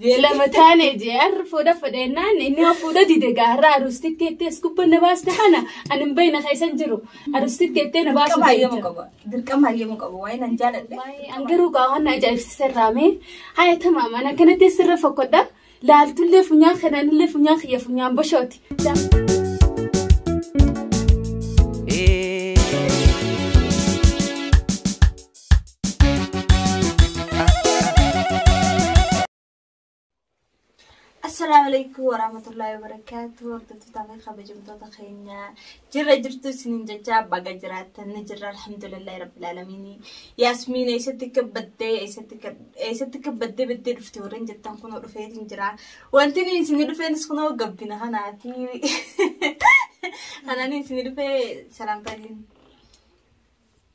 Lama taane jee har'a fuudha fudhennaan inni yoo fuudha dide gaarraa aruustitti ettee as gubbaa na baaste kana ani hin beekne keessa hin jiru. Aruustitti ettee na baasu Dirqama hayyamuu qaba. Dirqama hayyamuu qaba. Waa'ee nan jaaladhe. An garuu gaawwan na ajaa'ibsiisa irraame haya tamaam an akkanatti sirra fokkodha. Laaltullee funyaan kanaanillee funyaan kiyya funyaan boshooti. Assalaamu alaikum warahmatullahi wabarakatuh. Hordoftoota fi kabajamtoota keenya jirra jirtu isiniin jecha baga jiraattan ni jirra, alhamdulillahi rabbil aalamiin. Yaasmiin eessatti kabbaddee eessatti kabbaddee baddee dhufte warreen jettan, kunoo dhufeetiin jira. Wanti ni isinii dhufeenis kunoo gabbina kanaa fi kanaan isinii dhufee salaamtaatiin.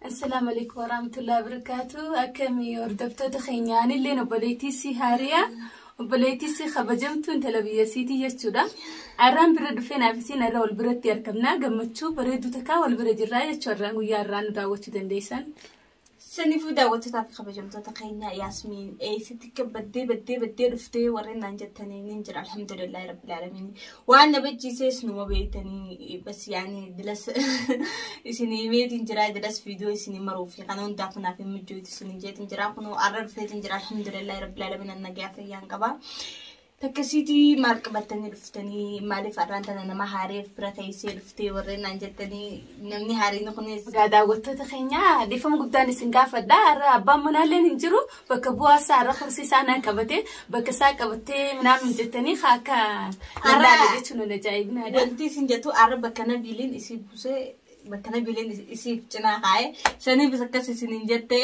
Assalaamu alaikum warahmatullahi wabarakatuh. Akkamii hordoftoota keenya, anilleen obboleettii si haariyaa. Obboleettii si kabajamtuu intala biyya siitii jechuudha. Har'aan bira dhufee naaf isiin irra wal biratti argamna. Gammachuu bareedduu takkaa wal bira jirraa jechuudha. Guyyaa har'aa nu daawwachuu dandeessan. Saniifuu daawwattootaa fi kabajamtoota keenya, Yaasmiin eessatti baddee baddee baddee dhuftee warreen naan jettanii, ni jira, alhamdulillahi rabbil aalamiin. Waan na bachiisees numa beektanii, bas yaani dilas isinii meetiin jira, dilas viidiyoo isinii maruuf kana hundaaf naaf hin mijooti isinii jeetiin jira. Kunoo har'a dhufeetiin jira, alhamdulillahi rabbil aalamiin, an nagaa fayyaan qaba. Takkasiitii maal qabattanii dhuftanii, maaliif har'aan tana nama haareef bira teessee dhuftee warreen naan jettanii, namni haariin kunis. Egaa daawwattoota keenya, dhiifama guddaan isin gaafadha. Har'a abbaan manaallee hin jiru. Bakka bu'aa isaa har'a kursi isaa naan qabate, bakka isaa qabattee minaamin jettanii akka lallaale jechuun nun ajaa'ibnaadha. Wanti isin jettu, har'a bakka Nabiiliin isii buusee, bakka Nabiiliin isiif cinaa kaa'e saniifis akkas isin hin jette,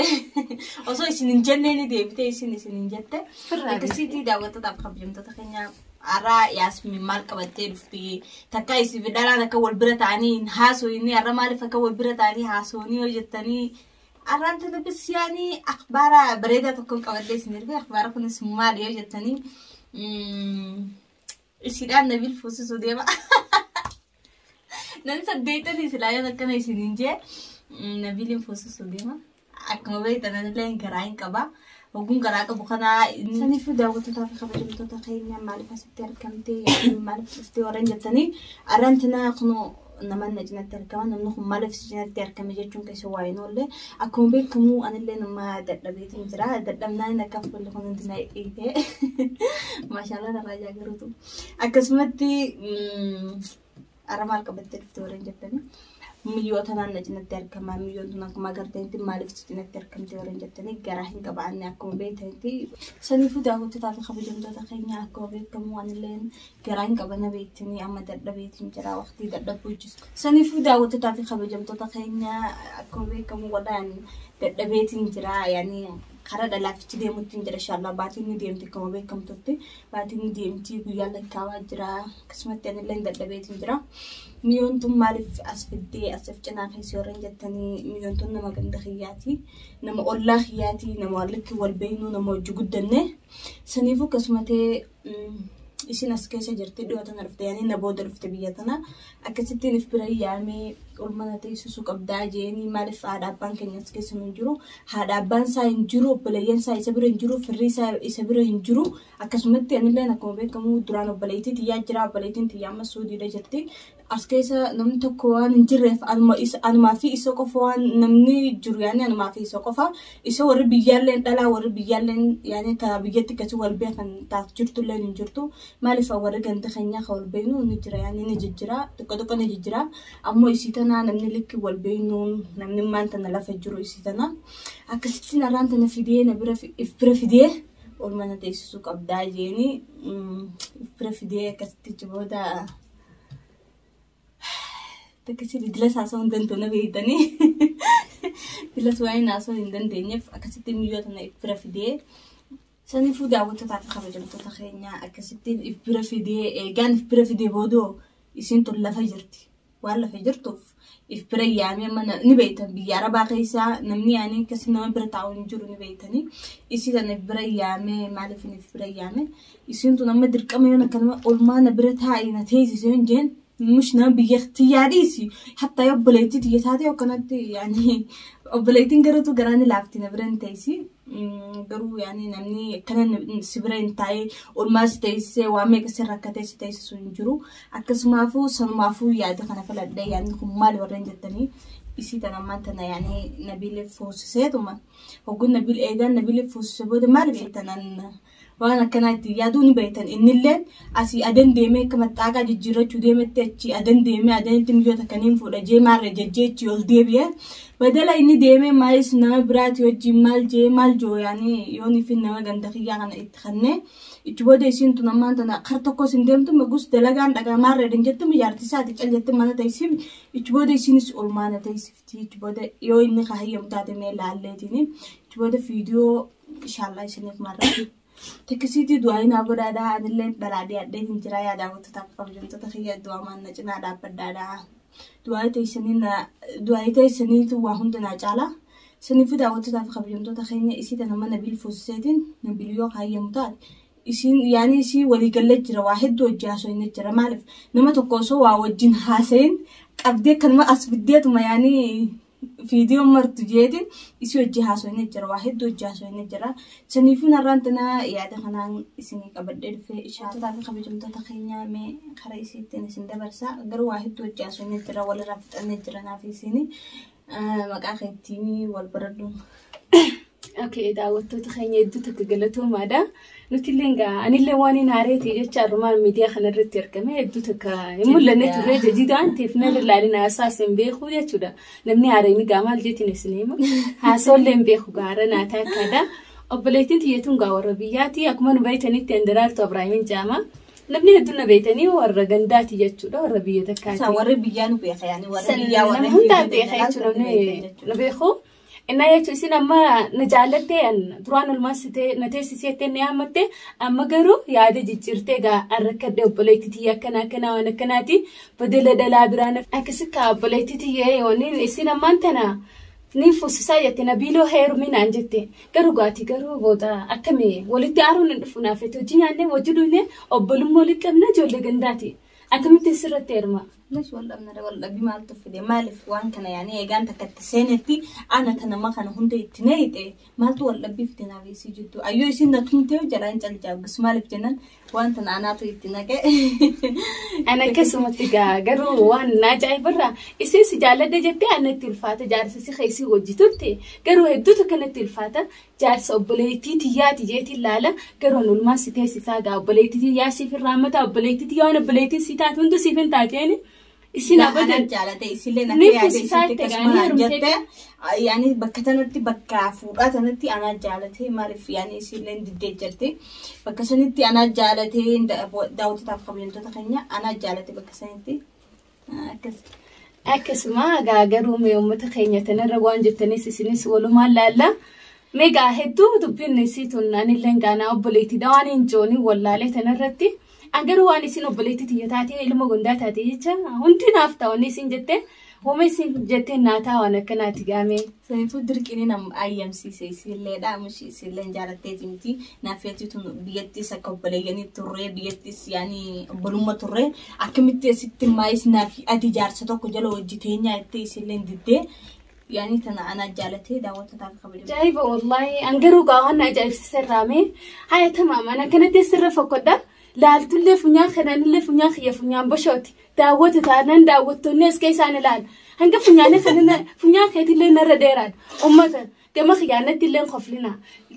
osoo isin hin jennee ni deebite isin isin hin jette. Firraa. Akkasiitii daawwattootaaf kabajamtoota keenya, har'a Yaasmiin maal qabattee dhufti, takka isii fi dhalaan akka wal bira ta'anii hin haasofne, har'a maaliif akka wal bira ta'anii haasofanii yoo jettanii, har'aan tana bis yaanii akhbaara bareedaa tokkoon qabadhee isin erge. Akhbaara kunis maal yoo jettanii, isiidhaan Nabiil fuusisuu deema. Namni saddeettanii silaa yoon akkana isiniin jee, Nabiiliin fuusisuu deema. Akkuma beektan anillee garaa hin qaba. Ogguun garaa qabu kana. Saniifuu daawwattootaa fi kabajamtoota keenya, maaliif asitti argamtee, maaliif dhuftee warreen jettanii, har'aan tana kunoo nama na cinatti argama. Namni kun maaliif si cinatti argame jechuun keessa waa hin oolle. Akkuma beekamu anillee nama dadhabeetiin jira. Dadhabnaan akka fuulli kun hundi na dhiite. Maashaallah, narraa jaagaruutu. Akkasumatti har'a maal qabattee dhufte warreen jettanii, miyyoo tanaan na cinatti argama. Miyyoon tun akkuma agartanitti maaliif si cinatti argamte warreen jettanii, garaa hin qabaanne akkuma beektanitti. Saniifuu daawwattootaa fi kabajamtoota keenya, akkuma beekamu anilleen garaa hin qabana beektanii, amma dadhabeetiin jira, waqtii dadhabuu jiru. Saniifuu daawwattootaa fi kabajamtoota keenya, akkuma beekamu wadhaan dadhabeetiin jira, yaani karaa dhalaafichi deemutti hin jira. Inshallah baatiin ni deemti, akkuma beekamtutti baatiin ni deemti, guyyaa lakkaawaa jira. Akkasumatti anillee dadhabeetiin jira. Miyyoon tun maaliif as fiddee as cinaa keessa warreen jettanii, miyyoon tun nama ganda kiyyaati, nama ollaa kiyyaati, nama walitti wal beeknu, nama hojii guddanne. Saniifuu akkasumatee isin as keessa jirti, dhiyoo tana dhufte, yaani na booda dhufte biyya tana. Akkasittiin if bira yaamee ol mana teessisuu qabdaa jeeni. Maaliif haadha abbaan keenya as keessa hin jiru, haadha abbaan isaa hin jiru, obboleeyyan isaa isa bira hin jiru, firri isaa isa bira hin jiru. Akkasumatti anilleen akkuma beekamu duraan obboleettii tiyyaa jira, obboleettiin tiyyaa amma Suudiidha jirti. As keessa namni tokko waan hin jirreef, anumaa fi isa qofa waan namni jiru, yaani anumaa fi isa qofa. Isa warri biyyaalleen dhalaa, warri biyyaalleen yaani ta biyyatti akkasii wal beekan taat jirtullee hin jirtu. Maaliif warri ganda keenyaa kan wal beeknu ni jira, yaani ni jijjira, xiqqoo xiqqoo ni jijjira. Ammoo isii tanaa namni likki wal beeknuun namni maan tana lafa jiru isii tana. Akkasittiin har'aan tana fidee na bira if bira fidee ol mana teessisuu qabdaa jeeni if bira fidee. Akkasitti booda akkasii dilas haasa'uu hin danda'u, na beektanii. Dilas waa'ee haasa'uu hin dandeenyeef akkasitti miyyoo tana if bira fidee. Saniifuu daawwattootaa fi kabajamtoota keenya, akkasittiin if bira fidee, eegaan if bira fidee boodoo isiin tun lafa jirti. Waan lafa jirtuuf if bira yaamee mana ni beektan, biyya arabaa keessaa namni yaanii akkasii nama bira taa'u hin jiru, ni beektanii. Isii tana if bira yaamee, maaliif if bira yaamee, isiin tun amma dirqama yoon akkanuma olmaa na bira taa'i na teessise yoon jeen, mush nama biyya tiyyaa dhiisi, hatta yoo obboleettii tiyya taate akkanatti, yaani obboleettiin garuutu garaa ni laafti, na bira hin teessi. Garuu yaani namni akkana si bira hin taa'ee olmaas teessisee waa meeqa si rakkatee si teessisu hin jiru. Akkasumaafuu sanumaafuu yaada kana filadhee yaadni kun maali warreen jettanii isii tana ammaan tana yaani Nabiilee fuusiseetuma. Hogguun Nabiil eegaan Nabiilee fuusisee booda maaliif tanan waan akkanaa itti yaaduu ni beektan innilleen asii adan deemee akka maxxaaqaa jijjiirrachuu deemetti achi adan deemee adanitti mijoota kaniin fuudha jee maarra jajjeechi ol deebi'ee badala inni deemee maalis nama biraati wajjin maal jee maal joo yaani yoon ifin nama ganda kiyyaa kana itti kannee ichi booda isiin tun ammaan tana kar tokkos hin deemtu magus dalagaan dhagaa maarra hin jettu jaarti isaati cal jette mana teessif ichi booda isiinis olmaana teessifti ichi booda yoo inni kaayyamu taate mee laalleetiin ichi booda viidiyoo inshallah isiniif marra. Tekkisiitii du'aa naa godhaadhaa anillee dhalaadhee adhee hin jira yaa daawwattoota kabajamtoota kiyya du'aa maanna cinaa dhaabbadhaadhaa. Du'aa teessaniitu waa hunda naa caala. Saniifuu daawwattootaa fi kabajamtoota keenya isii tana mana Nabiil fuusiseetiin Nabiil yoo kaayyamu taate isiin yaani isii waliigallee jira waa hedduu hojii haasofne jira maaliif nama tokko osoo waa wajjin haasayin qabdee kanuma as fiddeetuma yaani viidiyoo martu jeetiin isii hojii haasofne jira waa hedduu hojii haasofne jira. Saniifuu narraan tana yaada kanaan isinii qabadhee dhufee ishaatotaa fi kabajamtoota keenya mee karaa isiittiin isin dabarsa garuu waa hedduu hojii haasofne jira walirraa fixannee jira naaf isinii maqaa keettiin wal baradhu. Okay, daawwattoota keenya hedduu tokko galatoomaadha. Nuti illee egaa anillee waan hin haareeti jecha armaan miidiyaa kanarratti argame hedduu tokko hin mul'anne turre jajjiidha waan ta'eef narra ilaalina haasaas hin beeku jechuudha. Namni haareen egaa maal jeetiin isin hima. Haasoollee hin beeku gaara naataa akkaadha. Obboleettiin xiyyeetuun gaa warra biyyaati. Akkuma nu beektanitti Andaraartu Abiraamiin jedhama. Namni hedduun na beektanii warra gandaati jechuudha warra biyya takkaati. Warri biyyaa nu beeka yaani warra biyyaa warra hundaa beeka jechuudha namni nu beeku. Innaa jechuun isin amma na jaallattee duraan olmaas na teessiseettee na yaammatte amma garuu yaada jijjiirtee egaa arrakkadde obboleettii tiyya akkana akkanaa waan akkanaati badala dhalaa biraan akkasi kaa obboleettii tiyya yooniin isin ammaan tana ni fuusisaa jette Nabiiloo heerumi naan jette garuu gaati garuu booda akkamii walitti aaruun hin dhufu naaf hojii nyaannee hojii dhuyne obbolummaa walitti qabna ijoollee gandaati akkamitti sirratti heeruma. Lesh wal dhabna wal dhabbi maaltu fide maaliif waan kana yaani eegaan takka itti seenetti ana ta nama kana hunda itti neeyxe maaltu wal dhabbii fide naaf isii jiddu ayyoo isiin na tumtee jalaan caljaabgus maaliif jennaan waan tana anaatu itti naqe. Ana akkasumatti gaa garuu waan na ajaa'ibarraa isiin si jaalladhe jettee ana itti ulfaata jaarsa si keessi hojii turte garuu hedduutu akkanatti ulfaata jaarsa obboleettii tiyyaati jeetiin laala garuu olmaan si teessisaa gaa obboleettii tiyyaa siif irraa hammata obboleettii tiyyaa waan obboleettiin si taate hundi siif hin taateen. Isin abadan jaalate isillee na yaade isitti akkasuma jette yaani bakka tanatti bakka fuudhaa tanatti anaa jaalate maaliif yaani isillee diddee jirti bakka sanitti anaa jaalate daawwattotaaf kabajamtoota keenya anaa jaalate bakka sanitti akkas. Akkasuma gaa garuu mee uummata keenya tanarra waan jettanis isinis walumaan laalla. Mee gaa hedduu dubbiin isii tun anillee gaanaa obboleettiidha waan hin jooniin wallaalee tanarratti. Garuu waan isin obboleettii tiyya taatee ilma gondaa taate jecha hundi naaf ta'u isin jettee hooma isin jettee naa ta'a waan akkanaati gaamee. Saniifuu dirqiin nam ayyamsiise isiilleedha mushi isiilleen jaalatteeti miti naafeetii tun biyyattis akka obboleeyyanii turree biyyattis yaani obbolummaa turree akkamitti asitti maayis naafi ati jaarsa tokko jala hojii teenyaa jettee isiilleen diddee yaani tana ana jaalatee daawwattoota akka kabajamu. Ajaa'iba wallaahi an garuu gaa waan ajaa'ibsiisa irraame haya tamaam ana kanatti sirra fokkodha. Laaltullee funyaan kananillee funyaan kiyya funyaan boshooti. Daawwatu taanaan daawwattoonni as keessaan ilaala. Hanga funyaanii kana funyaan keetillee narra dheeraadha. Uummata gama kiyyaanatti illee koflina.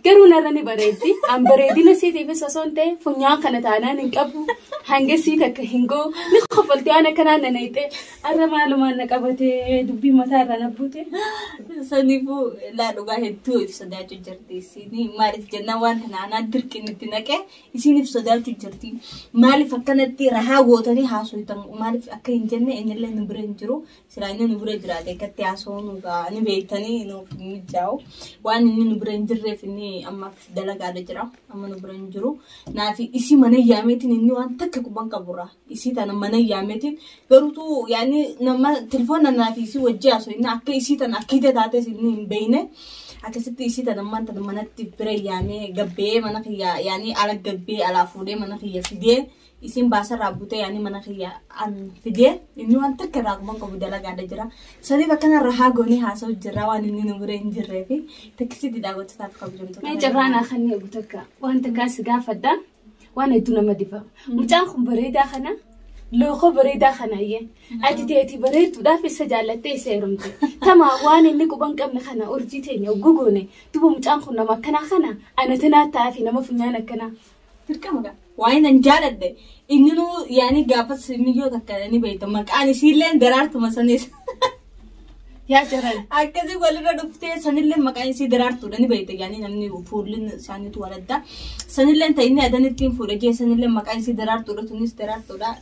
Garuu narra ni bareeddi. An bareedina siitiifis osoo hin ta'e funyaan kana taanaan hin qabu. Hanga sii takka hin ga'u. Ni kofaltee waan akkanaa na naqxe. Arra maalumaan na qabatee dubbii mataa irra na buute. Saniifuu laa dhugaa hedduu if sodaachuu jirti isiin maaliif jennaan waan kana anaa dirqiin itti naqe isiin if sodaachuu jirti maaliif akkanatti rahaa gootanii haasoftan maaliif akka hin jenne innillee nu bira hin jiru silaa inni nu bira jiraate akkatti haasofnu gaa ni beektanii nuuf mijaa'u waan inni nu bira hin jirreef inni ammaaf dalagaadha jira amma nu bira hin jiru naafi isii mana yaameetiin inni waan takka quban qaburra isii tana mana yaameetiin garuutu yaani nama telefoona naafi isii wajji haasofna akka isii tana akka ija taates inni hin beekne akkasitti isii tana ammaan tana manatti bira yaamee gabbee mana kiyya yaani ala gabbee alaa fuudhee mana kiyya fidee Isin baasarraa butee yaani mana kiyya an fidee inni waan takka irraa quban qabu dalagaadha jira. Saniif akkanarra haa goonee haasa'u jirra waan inni nu bira hin jirree fi takkisitti daawwattootaaf kabajamtoota. Mee carraa naa kan eegu takka waan takkaa si gaafadha waan hedduu nama diba. Mucaan kun bareedaa kana lookoo bareedaa kana iyyee ati teeti bareedduudhaaf isa jaallattee isa heerumte. Tamaa waan inni quban qabne kana urjii teenya gogoone duba mucaan kun nama akkanaa kana ana tanaa ta'aa fi nama funyaan akkanaa. Dirqama gaa. Waan nan jaaladhe inni nu yaani gaafas miyyoo takka ni beekta maqaan isiillee daraartuma sanis. Yaa jaran. Akkasii walirra dhuftee sanillee maqaan isii daraartuudha ni beekta yaani namni fuulli isaaniitu waladda. Sanillee ta'e inni adan ittiin fuudhe jee sanillee maqaan isii daraartuudha tunis daraartuudha.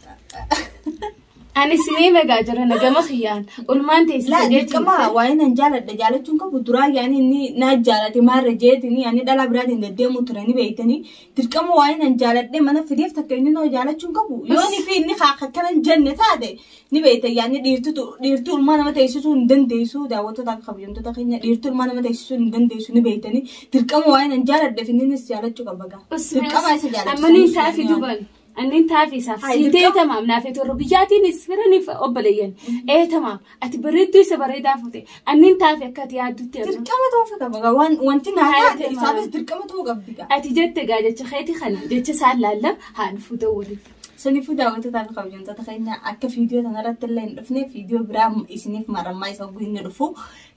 Anis ni megaa jira nagama kiyyaan ulmaan teessisa Laa dirqama waan nan jaaladha jaalachuun qabu duraa yaani inni naa jaalate maarra jeetini yaani dhala biraatiin deddeemu ture ni beektanii dirqama waan nan jaaladhe mana fideef takka inni noo jaalachuun qabu yooni fi inni akkana hin jenne taate ni beekta yaani dhiirtuu ulmaa nama teessisuu hin dandeessu daawwattoota akka kabajamtoota keenya dhiirtuu ulmaa nama teessisuu hin dandeessu ni beektanii dirqama waan nan jaaladheef innis jaalachuu qaba gaa dirqama isa jaalachuu. Ammaniin taafi duban. Annin taafi isaaf siitee tamaam naaf torba biyyaatiinis firaniif obboleeyyan ee tamaam ati bareedduu isa bareedaa fuute annin taafi akka ati yaaddutti amma. Dirqama ta'uu qaba wanti naa taate isaafis dirqama ta'uu qabdi. Ati jette gaa jecha keeti kana jecha isaan laalla haa dhufuu dawwaliif. Saniifuu daawwattoota fi kabajamtoota keenya akka viidiyoo kanarratti illee hin dhufne viidiyoo biraa isiniif marammaa isa inni dhufu.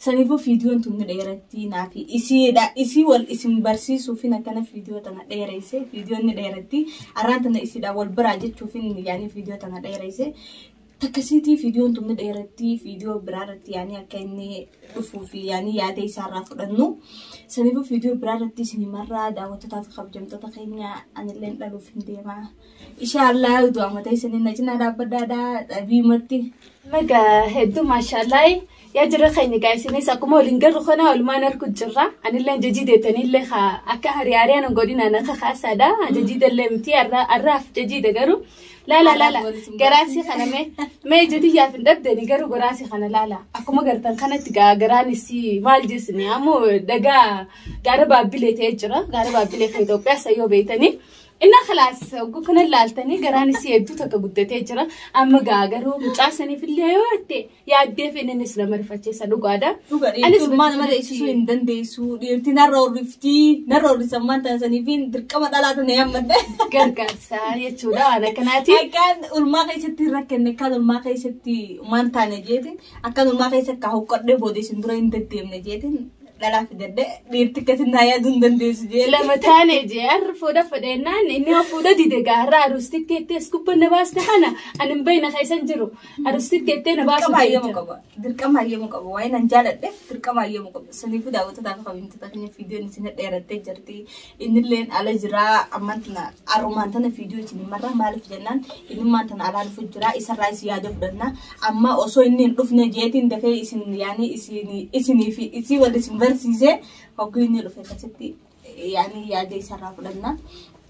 Saniifuu viidiyoon tun dheeratti naafi isiidha isii wal isin barsiisuufin akkana viidiyoo tana dheeresse viidiyoon ni dheeratti arraan tana isiidha wal biraa jechuufin yaani viidiyoo tana dheeresse. Takkasiitii viidiyoon tun dheeratti viidiyoo biraarratti yaani akka inni dhufuu fi yaani yaada isaarraa fudhannu. Saniifuu viidiyoo biraarratti isin marraa daawwattootaa fi kabajamtoota keenya anillee dhaluuf hin deemaa. Inshaallah du'a mataa isanii na cinaa dhaabbadhaadhaa dhabiimatti. Megaa hedduu maashaallah yaa jira keenya gaa isinis akkuma waliin garru kana walumaan argu jirra. Anillee jajii deetaniillee akka hariyaariyaan godinaan akka kaasaadha. Jajii dallee miti har'aaf jajiidha garuu. Laala laala garaasii kana mee ijatiyyaaf hin dhabdeni garuu garaasii kana laala akkuma gartan kanatti garaanis maal jeesni ammoo dhagaa gaara baabbilee ta'ee jira gaara baabbilee kan Itoophiyaa sayyoo beeytanii. Inna khalaas oguu kana laaltanii garaanis hedduu takka guddatee jira amma gaa garuu mucaa saniif illee yoo ta'e yaaddeef innis nama rifachiisa dhugaadha. Dhuga dhiirtuu nama dheessisuu hin dandeessu dhiirtii narra horriftii narra horrisan maan ta'an saniif dirqama dhalaa tana yaammadde. Gargaarsa jechuudha waan akkanaati. Akkaan ulmaa keessatti hin rakkanne akkaan ulmaa keessatti maan taane jeetin akkaan ulmaa keessa akka hoqqadhee booda isin dura hin deddeemne jeetin dhalaa fidadhe dhiirti akkasin naa yaaduu hin dandeessu jee. Lama taane jee har'a fuudha fedhennaan inni yoo fuudha dide gaarra aruustitti ettee as gubbaa na baasne kana ani hin beekne keessan jiru aruustitti ettee na baasu. Dirqama hayyamuu qaba. Dirqama hayyamuu qaba. Waa'ee nan jaaladhe dirqama hayyamuu qaba. Saniifuu daawwattoota fi kabajamtoota keenya viidiyoon isin dheerattee jirti. Innilleen ala jiraa ammaan tana arrumaan tana viidiyoo isin marra maaliif jennaan inni maan tana alaa dhufu jira isarraa isin yaada fudhanna amma osoo inni hin dhufne jeetiin dafee isin yaani isinii fi isii wal isin barsiisee hogguu inni dhufe akkasitti yaani yaada isarraa fudhanna.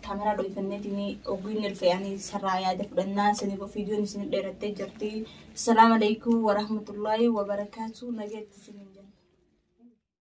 Kaameraa dho'ifanneetiin hogguu inni dhufe yaani isarraa yaada fudhanna. Saniif viidiyoon isin dheerattee jirti. Assalaamu alaikum warahmatullaahi wabarakaatu. Nageetti isin.